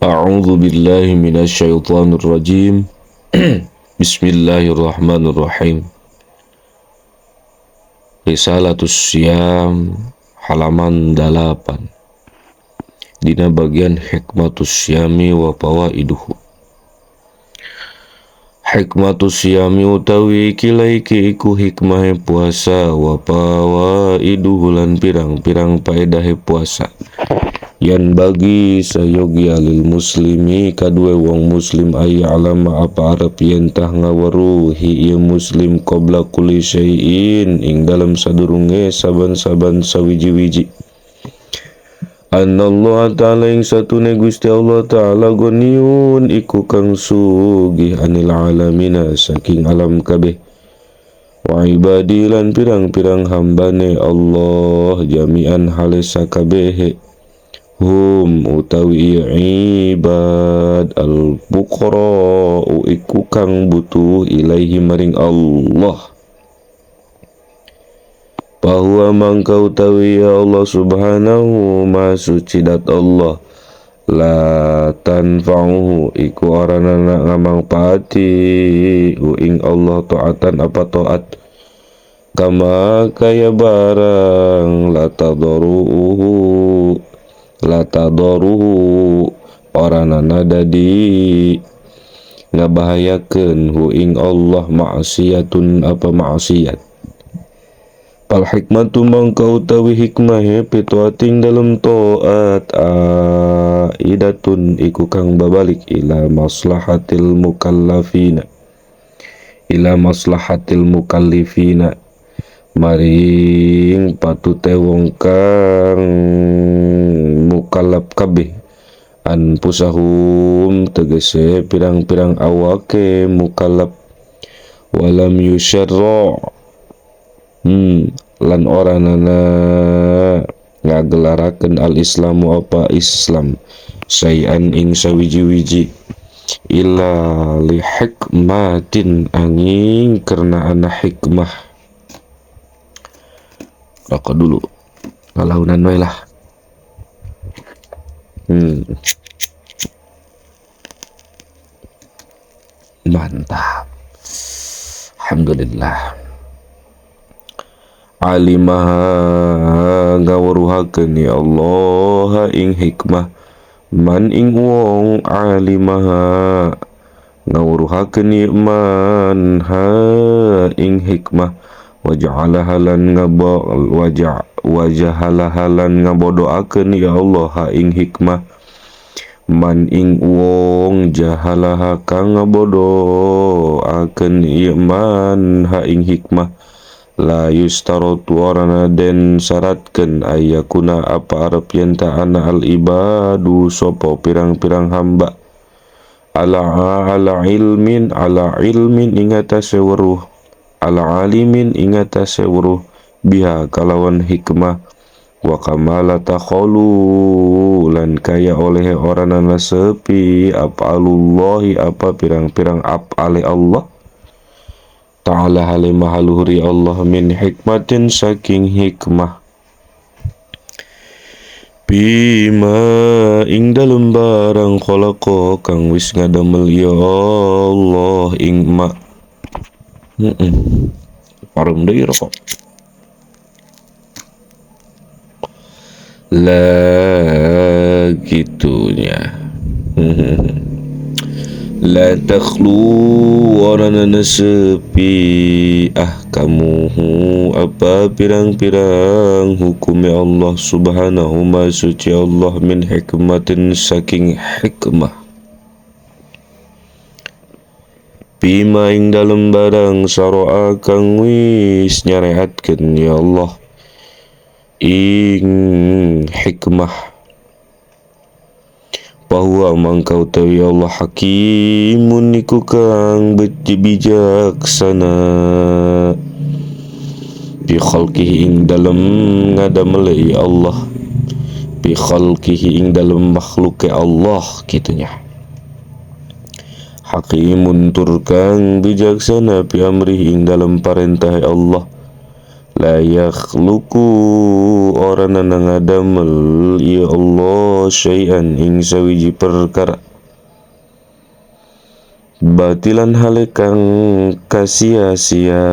A'udzu billahi minasyaitonir rajim. Bismillahirrahmanirrahim. Risalatus Siyam halaman 8. Dina bagian hikmatus siyami wa fawaiduhu. Hikmatus siyami utawi iki iku hikmahe puasa wa fawaiduhu lan pirang-pirang paedahe puasa. Yan bagi sayogi alil muslimi kadue wong muslim ay alama apa arep yen tah ngaweruhi ieu muslim qabla kulli syai'in ing dalem sadurunge saban-saban sawiji-wiji. Anallahu ta'ala ing satune Gusti Allah ta'ala goniyun iku kang sugih anil alamina saking alam kabeh wa ibadi lan pirang-pirang hambane Allah jami'an hale sakabehe hum utawi ibad al-fuqara iku kang butuh ilaihi maring Allah. Bahwa mangka utawi ya Allah subhanahu ma suci dat Allah la tanfa'uhu iku ora ana ngamangpaati ing Allah taatan apa taat kama kaya barang la tadaruhu la tadaruhu ora ana dadi ngabahayakeun hu ing Allah maksiatun apa maksiat. Pal hikmatu mangka utawi hikmahe pituating dalem taat aidatun iku kang babalik ila maslahatil mukallafina ila maslahatil mukallifina maring patute wong kang mukallaf kabeh anfusahum tegese pirang-pirang awake mukallaf walam yusyarra lan ora nana ngagelaraken al-islamu apa Islam sayan ing sawiji-wiji illa li hikmatin angin karena ana hikmah. Rokok dulu kalaunan wae lah. Mantap, alhamdulillah. Alimah ngawruhakeun ya Allah ing hikmah man ing wong alimah ngawruhakeun man ha ing hikmah waja'ala halan ngabo wajahala halan ngabodoakeun ya Allah ha ing hikmah man ing wong jahalaha kang ngabodoakeun man ha ing hikmah la yustarotu orana den syaratkeun ayakuna apa arep yen ta ana al ibadu sopo pirang-pirang hamba ala ilmin ing atase weruh ala alimin ing atase weruh biha kalawan hikmah wa kamala takhalu lan kaya oleh oranana sepi apalullahi apa pirang-pirang apale Allah ta'ala halimah luhuri Allah min hikmatin saking hikmah bima ing dalem barang khalaqa kang wis ngadamel ya Allah ing ma. Parum deui rokok la gitunya. La takhlu warana nasepi ahkamuhu apa pirang-pirang hukumnya Allah subhanahu ma suci Allah min hikmatin saking hikmah bima ing dalem barang syara'a kang wis nyareatkeun ya Allah ing hikmah bahwa mangka utawi Allah hakimun iku kang bijaksana bi khalqihi ing dalem ngadamel ya Allah bi khalqihi ing dalem makhluke Allah kitunya hakimun tur kang bijaksana bi amrihi ing dalem parentah Allah La yakhluqu ora nana ngadamel ya Allah syai'an ing sawiji perkara batilan hale kang kasia-sia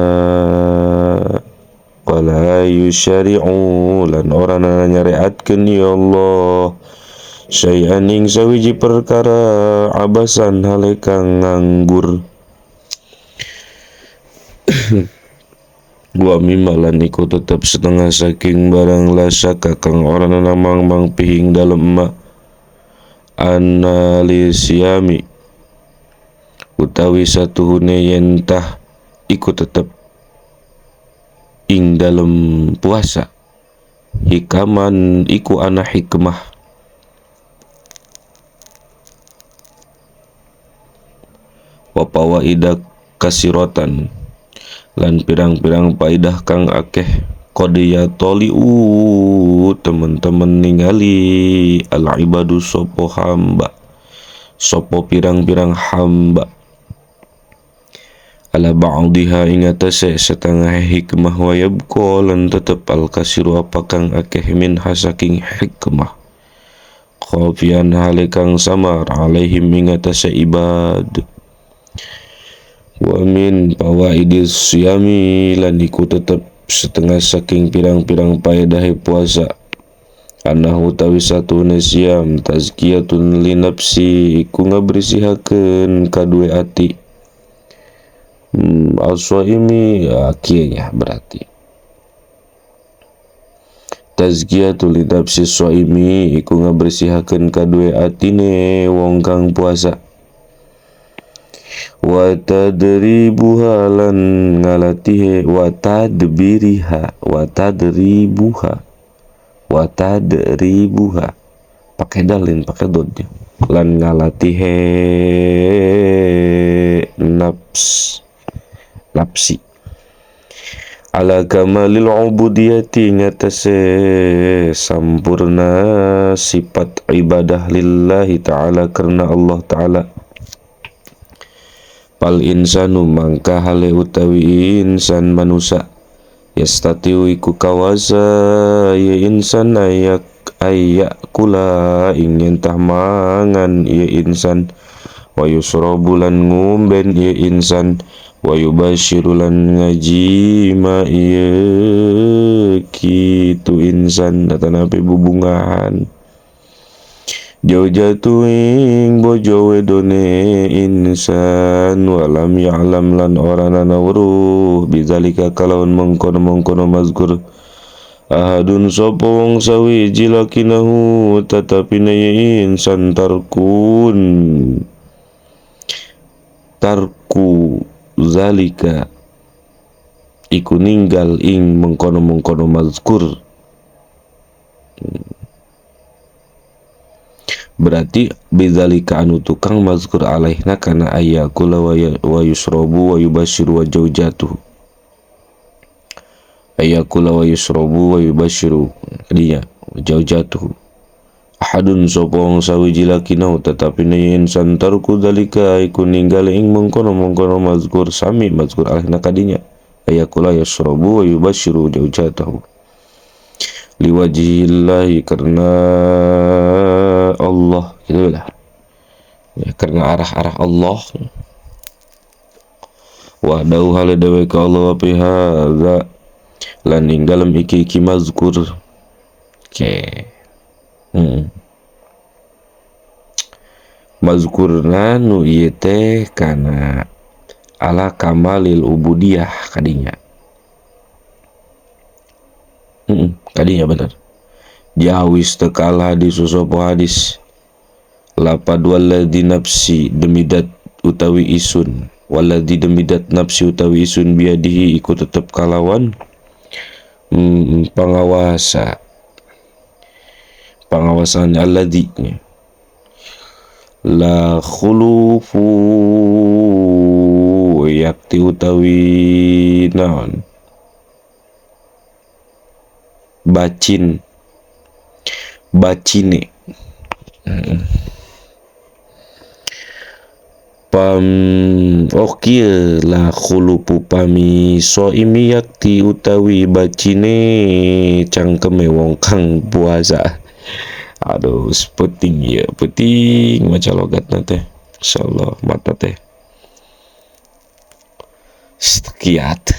wala yusyari'u lan ora nana nyareatkeun ya Allah syai'an ing sawiji perkara abasan hale kang nganggur. Wa mimma lan iku tetep setengah saking barang la syaka kang ora nana mang-mang pihing dalem ma analisiami utawi satuhune yen tah iku tetep ing dalem puasa hikaman iku ana hikmah wa fawaida kasirotan lan pirang-pirang paidah kang akeh qadiyatoliu temen-temen ningali al ibadu sopo hamba sopo pirang-pirang hamba ala ba'diha ing atase setengah hikmah wa yabqa lan tetep al kasiru apa kang akeh min hasaking hikmah khafian hale kang samar alaihim ing atase ibad. Wa min fawaidis siyami lan iku tetep setengah saking pirang-pirang paedahe puasa anahu tawi satune siam tazkiyatun li nafsi iku ngabersihakeun kadue ati. Al-shaimi ya kieu berarti tazkiyatul li nafsi shaimi iku ngabersihakeun kadue atine wong kang puasa. Wa tadribuha lan ngalatihe wa tadbiriha wa tadribuha wa tadribuha pakai dalin pakai dot lan ngalatihe nafs nafsi ala kamalil ubudiyati ngatase sampurna sifat ibadah lillahi ta'ala karena Allah ta'ala. Pal insanu mangka hale utawi insan manusa yastatiu iku kawasa ya insan ayak ayak kula ingin tah mangan ya insan wa yusrabu lan ngumben ya insan wa yubashiru lan ngajima ya kitu insan datanapi bubungahan jauh jatuh ing bojo wedone insan walam ya'lam lan ora nana weruh bidzalika kalawan mengkono-mengkono mazkur ahadun sapa wong sawiji lakinahu tetapine insan tarkun tarku zalika iku ninggal ing mengkono-mengkono mazkur. Berarti bidzalika anu tukang mazkur alaihna kana ayyakula wa yusrobu wa yubashiru wa zawjatuhu ayyakula wa yusrobu wa yubashiru kadinya zawjatuhu ahadun sapa wong sawiji lakinau tetapi insan tarku dzalika iku ninggal ing mengkono-mengkono mazkur sami mazkur alaihna kadinya ayyakula yusrobu wa yubashiru zawjatuhu liwajihillahi karena Allah gitulah ya, karena arah-arah Allah wa dau hale dewe ka Allah wa pihadza lan ing dalem iki-iki mazkur. Oke. Mazkurna nu ieu teh kana ala kamalil ubudiyah kadinya. Kadinya bener. Jawis tekal hadis sopo hadis lapad walladzi nafsi demi dat utawi isun walladzi demi dat nafsi utawi isun biadihi iku tetep kalawan pengawasa pengawasan alladzi la khulufu yakti utawi naon bacin bacine. Pam oh kieu la khulupu pami soimi yakti utawi bacine cangkeme wong kang puasa. Aduh, penting ya, penting maca logatna teh. Insyaallah mata teh sekiat.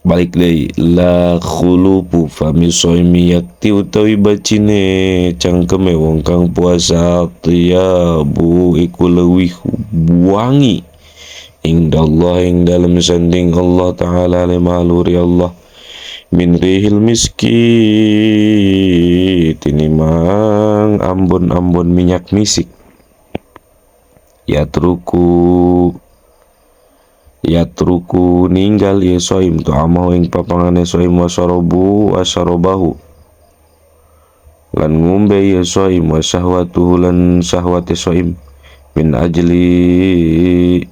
Balik deui la khulupu fami soimi yakti utawi bacine cangkeme wong kang puasa tiyabu iku leuwih wangi indallah ing dalem sanding Allah taala lemaluri Allah min rihil miski tinimang ambon-ambon minyak misik yatruku ninggal ye soim tu amahu ing papangane soim wasarabu wasarobahu lan ngombe ye soim wasahwatuhu lan sahwate soim min ajli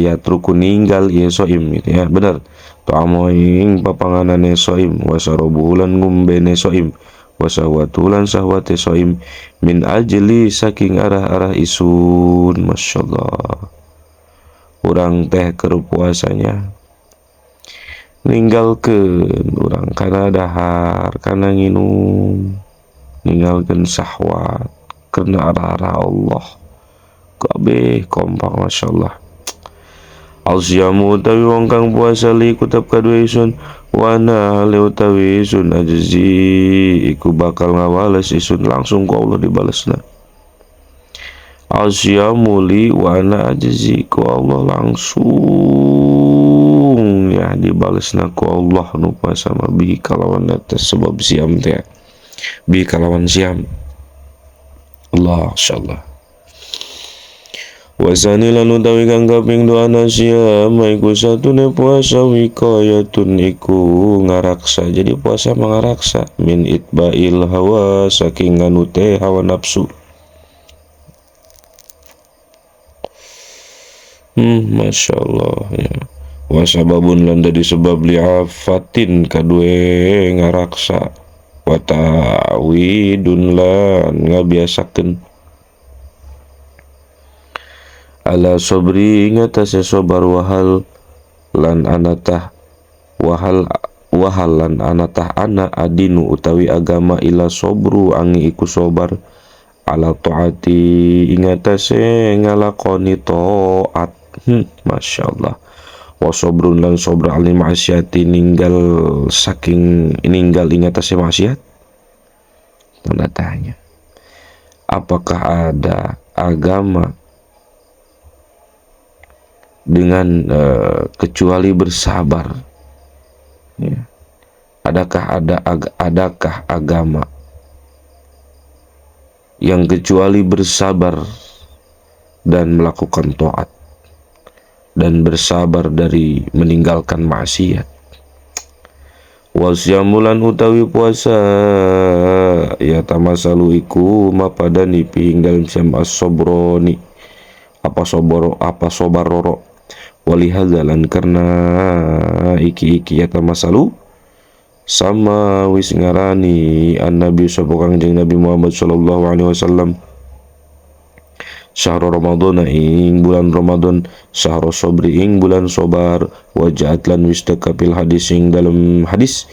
yatruku ninggal ye soim gitu ya, bener tu amahu ing papanganane soim wasarobuhu lan ngombene soim wasahwatuhu lan sahwate soim min ajli saking arah-arah isun. Masyaallah, urang teh keur puasanya ninggalkeun urang kana dahar kana nginum, ninggalkeun syahwat karena arah-arah Allah kabeh kompak. Masyaallah. Al-siyamu utawi wong kang puasa li kutap kadue isun wana li utawi isun ajzi iku bakal ngawales isun langsung ku Allah dibalesna. Al-siyamu li wa ana ajzi ku Allah langsung ya dibalesna ku Allah nu puasa mah bi kalawan eta sebab siam teh bi kalawan siam. Allah insyaallah. Wasani lan utawi kang kaping dua siam iku satune puasa wiqayatun iku ngaraksa. Jadi puasa mangaraksa min itba'il hawa saking nganute hawa nafsu. Masya Allah ya. Wasababun lan dadi sebab li'afatin kadue ngaraksa wa ta'widun lan ngabiasakeun ala sabri ngatasi sabar wahal lan anatah wahal wahal lan anatah ana adinu utawi agama ila sabru angi iku sabar ala taati ingatase ngalakoni taat. Masya Allah. Wa sabrun lan sabra al maksiati ninggal saking ninggal ingatase maksiat. Tanda tanya, apakah ada agama dengan kecuali bersabar ya. Adakah agama yang kecuali bersabar dan melakukan taat dan bersabar dari meninggalkan maksiat. Wasyamulan utawi puasa ya tamasalu iku mapadani pihing dalam siam as-sobroni apa soboro apa sobaroro walihadzalan karena iki-iki ya tamasalu sama wis ngarani an nabi sapa Kangjeng Nabi Muhammad sallallahu alaihi wasallam syahrul Ramadan ing bulan Ramadan syahrul sabri ing bulan sabar wajaat lan wis teka fil hadis ing dalem hadis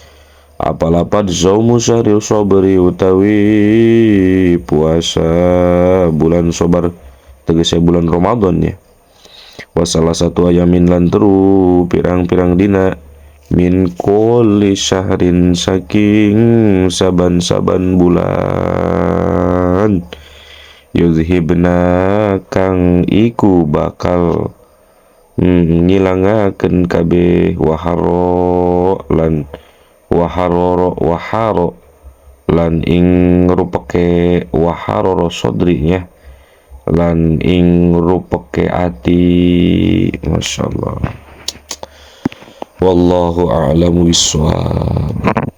apa lapad saumu syahril sabri utawi puasa bulan sabar tegese bulan Ramadan ya. Wa salah satu ayamin lan teru pirang-pirang dina min kulli syahrin saking saban-saban bulan yuzhibna kang iku bakal ngilangakeun kabeh waharo lan waharoro waharo lan ing rupeke waharoro sodrinya lan ing rupeke ati. Masyaallah. Wallahu a'lamu bissawab.